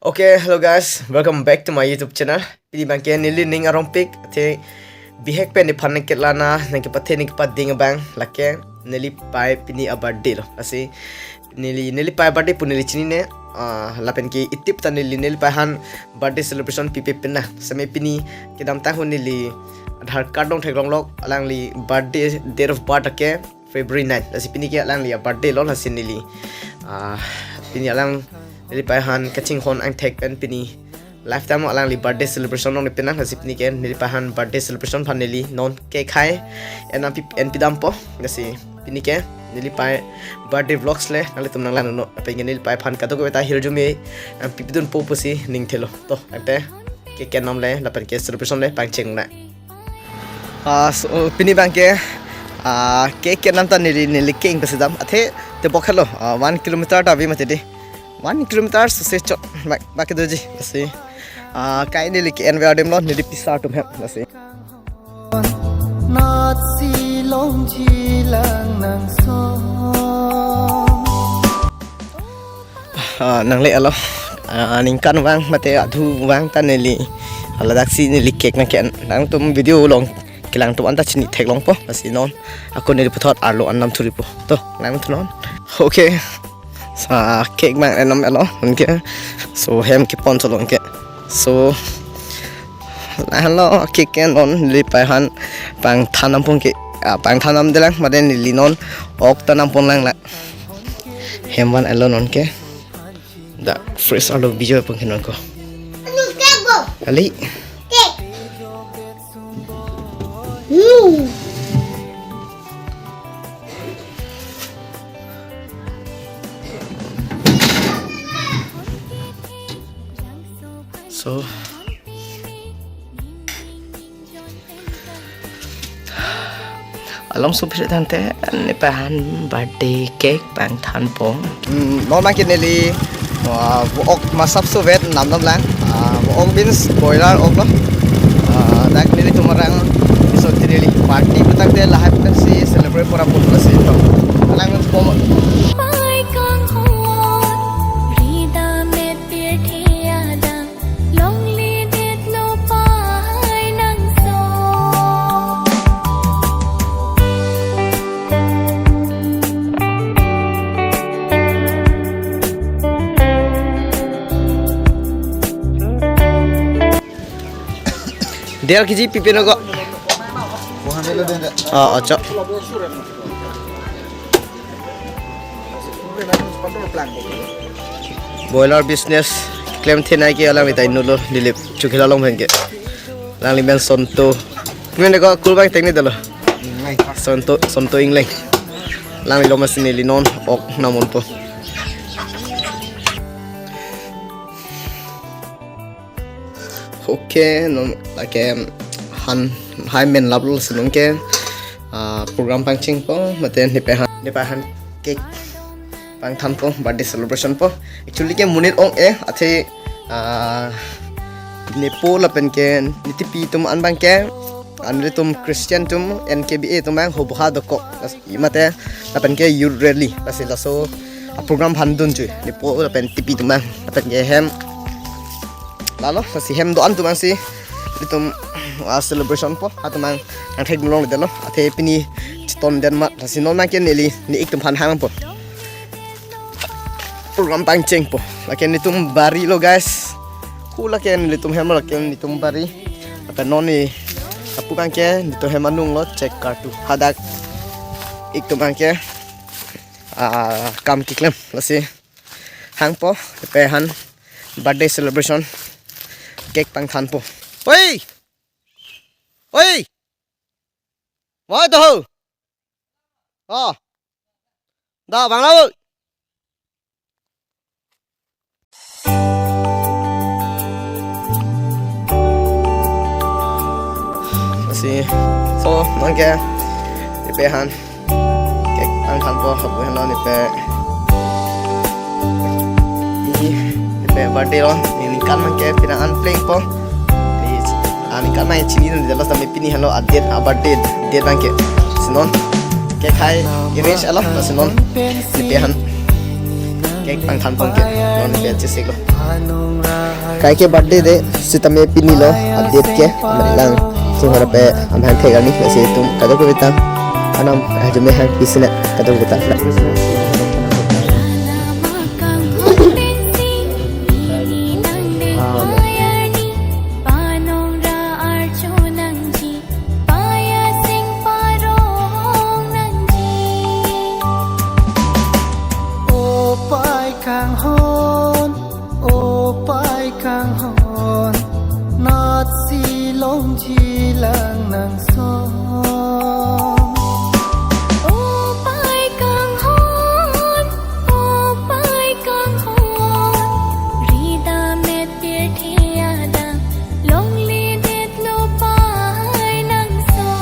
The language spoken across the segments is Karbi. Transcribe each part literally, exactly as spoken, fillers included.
Okay, hello guys, welcome back to my YouTube channel. Pini abangke neli ning arongpik, athe bihek pen nephan nangkelang, nangkepathe, nangkepading abang, lake nelipei pini a-birthday lo. Lasi neli, nelipei birthday pu neli chinine, ah, lapen ke itip ta neli, nelipei aphan birthday celebration pipe pina. Same pini kedamtang ahut neli Aadhaar card dong theklonglok, alangli birthday, date of birth ke February nine. Lasi pini ke alangli a-birthday lo, lasi neli, ah, pini alang, nelipei aphan kachinghon angthek pen pini lifetime alangli birthday celebration dong pina. Lasi pini ke nelipei aphan birthday celebration aphan neli non cake hai en pi, en pidampo. Lasi pini ke nelipei birthday vlogs le nanglitum nanglang non. Lapen ke nelipei aphan kadokave ta hirjume nangpipidunpo pusi ning thelo. To, ante cake kenam le lapen ke celebration le pangchengnang. Ah, so, pini abangke, ah, cake kenam ta neli, neli cake pasidam. Athe tebok helo, ah, one kilometer ta ave mati di. One kilometer sose chot, bak, bak doji. Lasi, ah, kai neli ke-en ve adim lo, neli pisa atum hem. Lasi. Natsi longji lang nang so. Ah, nangle-alo. Ah, ningkan vang mate adhu vang ta neli, ah, ladaksi neli cake nangke-en. Nangtum video along kelang atum anta chini theklongpo. Lasi non ako neli puthot arlo an nam thuripo. To, nangthu non. Okay. Sa cake abang enam alo, anke. So hem kepon so lo anke. So, lahenlo cake ke non nelipei aphan pangthan nampon ke, ah, pangthan namdelang, mate neli non ok ta namponlang la. Hem van alo non ke. Dak fresh alo bijo pon ke non ko. Anu cake bo. Kali. Cake. Hmm. So, along supir tangte nepei aphan birthday cake pangthanpo. Hmm, non abangke neli, ah, ok masap suvet namnamlang. Ah, ok means boiler ok lo. Ah, dak nelitum arang so neli party pu tangte lahai pen si celebrate pura pun si to. Alang pon. Pai kang hot, rida me pirthi adang. Longle det lo pai nang so. Del kiji pipe no ko. Ah, acha. Boiler business klem thenei ke alangli ta inut lo, Dilip Chokihola along abangke. Alangli men Sonto. Men ko kulbang teknik dolo. Sonto, Sonto Engleng. Alangli lo masi neli non ok namonpo. Okay, non lake han hai men laplo si non ke, ah, program pangchengpo, mate nepei aphan, nepei aphan cake pangthanpo, birthday celebration po. Actually ke monit ong-e, athe, ah, nepo lapen ke nitipi atum an abangke, ah, nelitum Christian atum N K B A atum abang hoboha dokok. Mate lapen ke youth rally, lasi laso a-program aphan dun choi. Nepo lapen tipi atum abang, lapen ke hem. Lalo, lasi hem do-an atum abang si, itum, ah, celebration po, atum abang nangthek dunlongledetlo. Athe pini chiton den mat, lasi non abangke neli, ne-ik atum aphan hangpo. Program pangchengpo. Lake nelitum bari lo, guys. Hu lake nelitum hem, lake nelitum bari. Lake non ne lapu abangke nelitum hem anung lo, check kartu. Hadak ik atum abangke, ah, kam keklem. Lasi hangpo, nepei aphan birthday celebration cake pangthanpo. Oi! Oi! Wai to ho. Oh. Da bang la. Lasi, so, non ke nepei aphan cake pangthanpo, hapu henlo nepei. Nepei birthday lo, ne ningkan abangke pina an plengpo. Please, ah, ningkan abang chinidunde lo, tame pini henlo a-date, a-birthday date abangke. Si non cake hai arrange alo, si non nepei aphan Cake pangthan pon ke, non ke chesik lo. Kaike birthday de, sitame pini lo, update ke, amat lang. Sing harap eh, amahang thek ani, lasi itum, kadok kita. Anam, eh, jume hang, pisine, kadok kita. Paya sing parong nangji. O pai kanghon, o pai kanghon, natsi longji lang nangso. O pai kanghon, o pai kanghon, rida met pirthe adang, longledetlo pai nangso.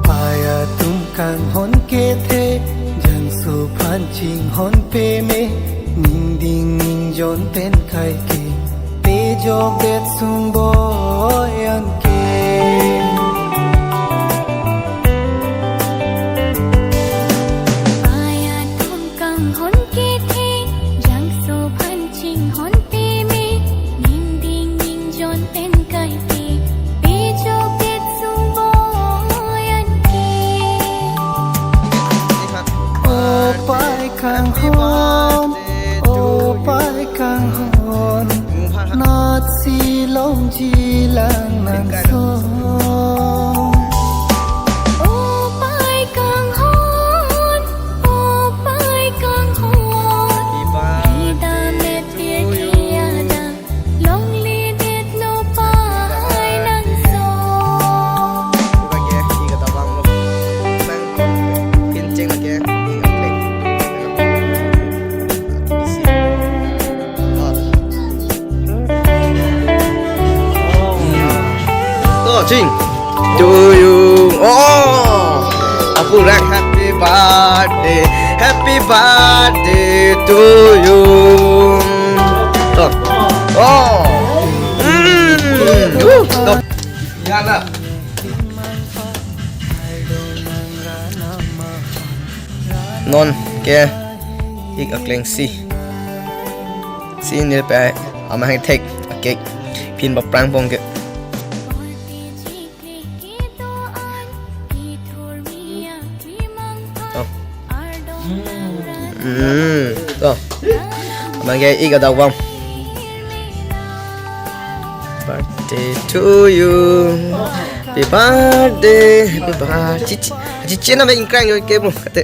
Pai atum kanghon kethe, jangso phan chinghon peme, ningding ningjon pen kaike, pejokdet sung boi anke. Pai atum kanghon kethe, jangso phan chinghon peme, ningding ningjon pen kaike, pejokdet sung boi anke. O pai kanghon, o pai kanghon, natsi longji lang nangso. O pai kanghon, o pai kanghon, rida met pirthe adang, longledetlo pai nangso. To, ching. To you. Oh. Apurang happy birthday. Happy birthday to you. To. Oh. Mm. Uh, to. Ya lah. Non ke ik akleng si. Si nirpe amahang thek a cake phin paprang pon ke. To. Hmm. To. Amahang ke ik adawang. Birthday to you. Happy birthday. Happy birthday. Chichi. Chichi na me ingkrang yo ke mo kate.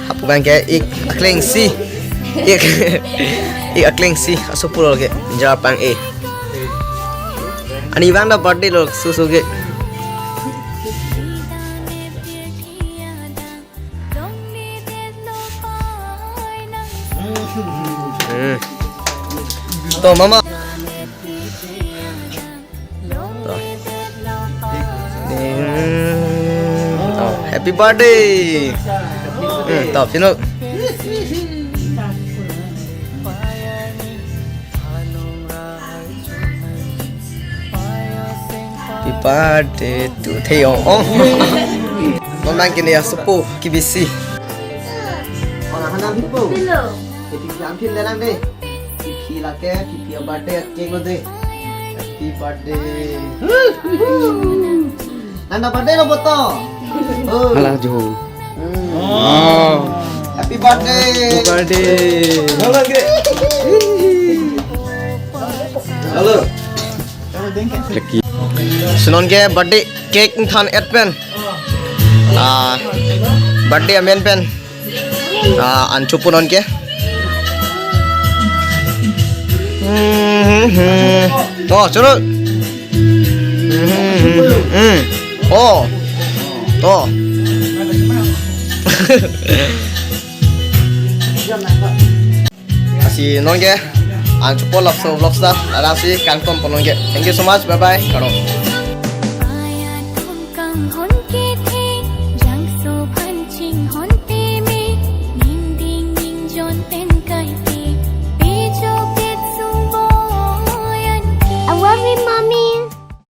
Hapu bang ke ik akleng si. Ik. Ik akleng si. Asopo lo ke. Jar pang e. Ani bang da birthday lo susu ke. Hmm. To, mama. To. Hmm. To, happy birthday. Hmm, to, pinu. Happy birthday to Theyong. Oh. Non bang kini asopo kebisi. Ora hanam hipo. Pilo. Happy jam phin lelang de. Pipi lake, pipi birthday cake lo de. Happy birthday. Nanda birthday lo boto. Oh. Hala jo. Hmm. Oh. Happy birthday. Happy birthday. Halo. Leki. Si non ke birthday cake ingthan et pen. Ah, birthday amen pen. Ah, an chopo non ke. Hmm, hmm, hmm. To, choro. Hmm, hmm, hmm, hmm. Oh. To. Lasi non ke, an chopo Lakso Vlogs ta, lasi kangton pon non ke. Thank you so much, bye bye, karo.